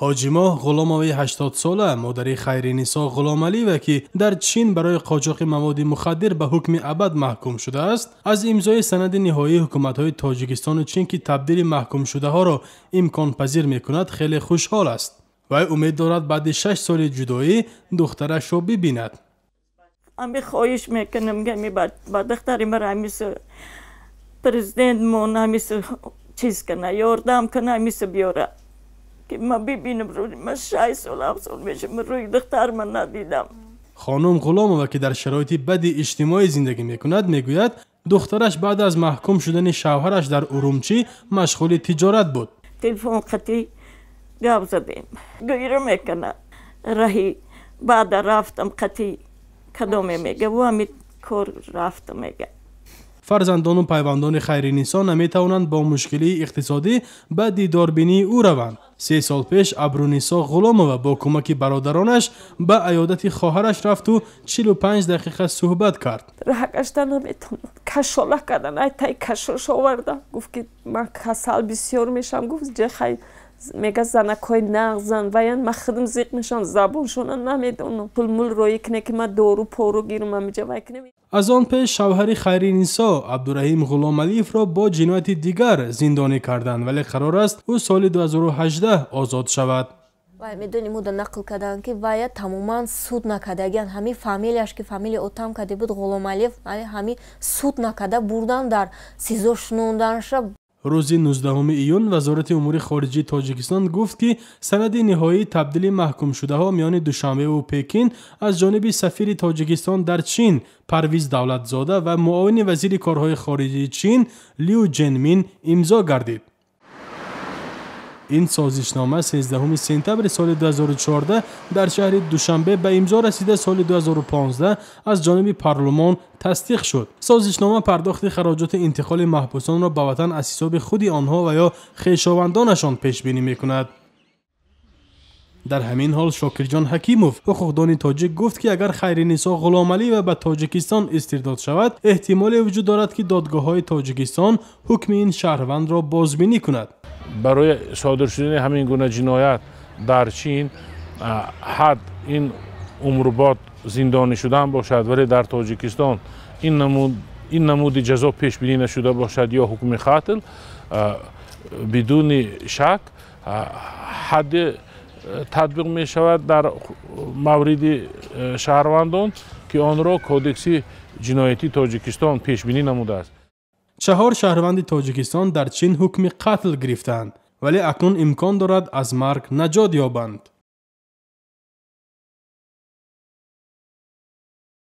Ҳоҷимоҳ Ғуломови 80-сола, модари Хайринисо Ғуломалиева, ки дар Чин барои қочоқи маводи мухаддир ба ҳукми абад маҳкум шудааст, аз имзои санади ниҳоии ҳукуматҳои Тоҷикистону Чин, ки табдили маҳкумшудаҳоро имконпазир мекунад, хеле хушҳол аст. Вай умед дорад, баъди 6 соли ҷудоӣ духтарашро бибинад. Ами хоҳиш мекунам, ки ба духтари мара ҳамисо президентмон ҳамисо чиз кана, ёрдам кана, ҳамисо биёра, ки ман бибинам. Рӯи ман 6 сол, 7 сол мешавад, ман рӯи духтар ман надидам. Хонум Ғуломова, ки дар шароити бади иҷтимоӣ зиндагӣ мекунад, мегӯяд, духтараш баъд аз маҳкум шудани шавҳараш дар Урумчӣ машғули тиҷорат буд. Телефон қатӣ гап задем, гӯйра мекана, раҳи баъда рафтам, қатӣ кадоме мега, ва ҳами кор рафтам, мега. Фарзандону пайвандони Хайринисо наметавонанд бо мушкилии иқтисодӣ ба дидорбинии ӯ раванд. 3 сол пеш Абрунисо Ғуломова бо кӯмаки бародаронаш ба аёдати хоҳараш рафту 45 дақиқа суҳбат кард. Раҳ гашта наметавонад, кашола кардан, ай тай кашош оварда. Гуфт, ки ман касал бисёр мешавам. Гуфт, ҷехай мега, занакҳои нағзан ваян, ман худам зиқ мешавам, забоншона намедонам, пулмул роӣ кне, ки ман дору пору гирам, амиҷа вай кне. Аз он пеш шавҳари Хайринисо Абдураҳим Ғуломалиевро бо ҷинояти дигар зиндонӣ карданд, вале қарор аст, ӯ соли 2018 озод шавад. Вай медонӣ, муда нақл карданд, ки вая тамоман суд накардагиян. Ҳамин фамилияш, ки фамилия отам карда буд, Ғуломалиев, ҳамин суд накарда бурдан, дар СИЗО шунонданша. Рӯзи 19 июн Вазорати умури хориҷии Тоҷикистон гуфт, ки санади ниҳоии табдили маҳкумшудаҳо миёни Душанбеву Пекин аз ҷониби сафири Тоҷикистон дар Чин Парвиз Давлатзода ва муовини вазири корҳои хориҷии Чин Лю Ҷенмин имзо гардид. Ин созишнома 13 сентябри соли 2014 дар шаҳри Душанбе ба имзо расида, соли 2015 аз ҷониби парлумон тасдиқ шуд. Созишнома пардохти хароҷоти интиқоли маҳбусонро ба ватан аз ҳисоби худи онҳо ва ё хешовандонашон пешбинӣ мекунад. Дар ҳамин ҳол Шокирҷон Ҳакимов, ҳуқуқдони тоҷик, гуфт, ки агар Хайринисо Ғуломалиева ба Тоҷикистон истирдод шавад, эҳтимоле вуҷуд дорад, ки додгоҳҳои Тоҷикистон ҳукми ин шаҳрвандро бозбинӣ кунад. Барои содир шудани ҳамин гуна ҷиноят дар Чин ҳад ин умрбод зиндонӣ шудан бошад, вале дар Тоҷикистон ин намуди ҷазо пешбинӣ нашуда бошад ё ҳукми қатл, бидуни шак ҳадди татбиқ мешавад дар мавриди шаҳрвандон, ки онро Кодекси ҷиноятии Тоҷикистон пешбинӣ намудааст. Чаҳор шаҳрванди Тоҷикистон дар Чин ҳукми қатл гирифтаанд, вале акнун имкон дорад, аз марг наҷот ёбанд.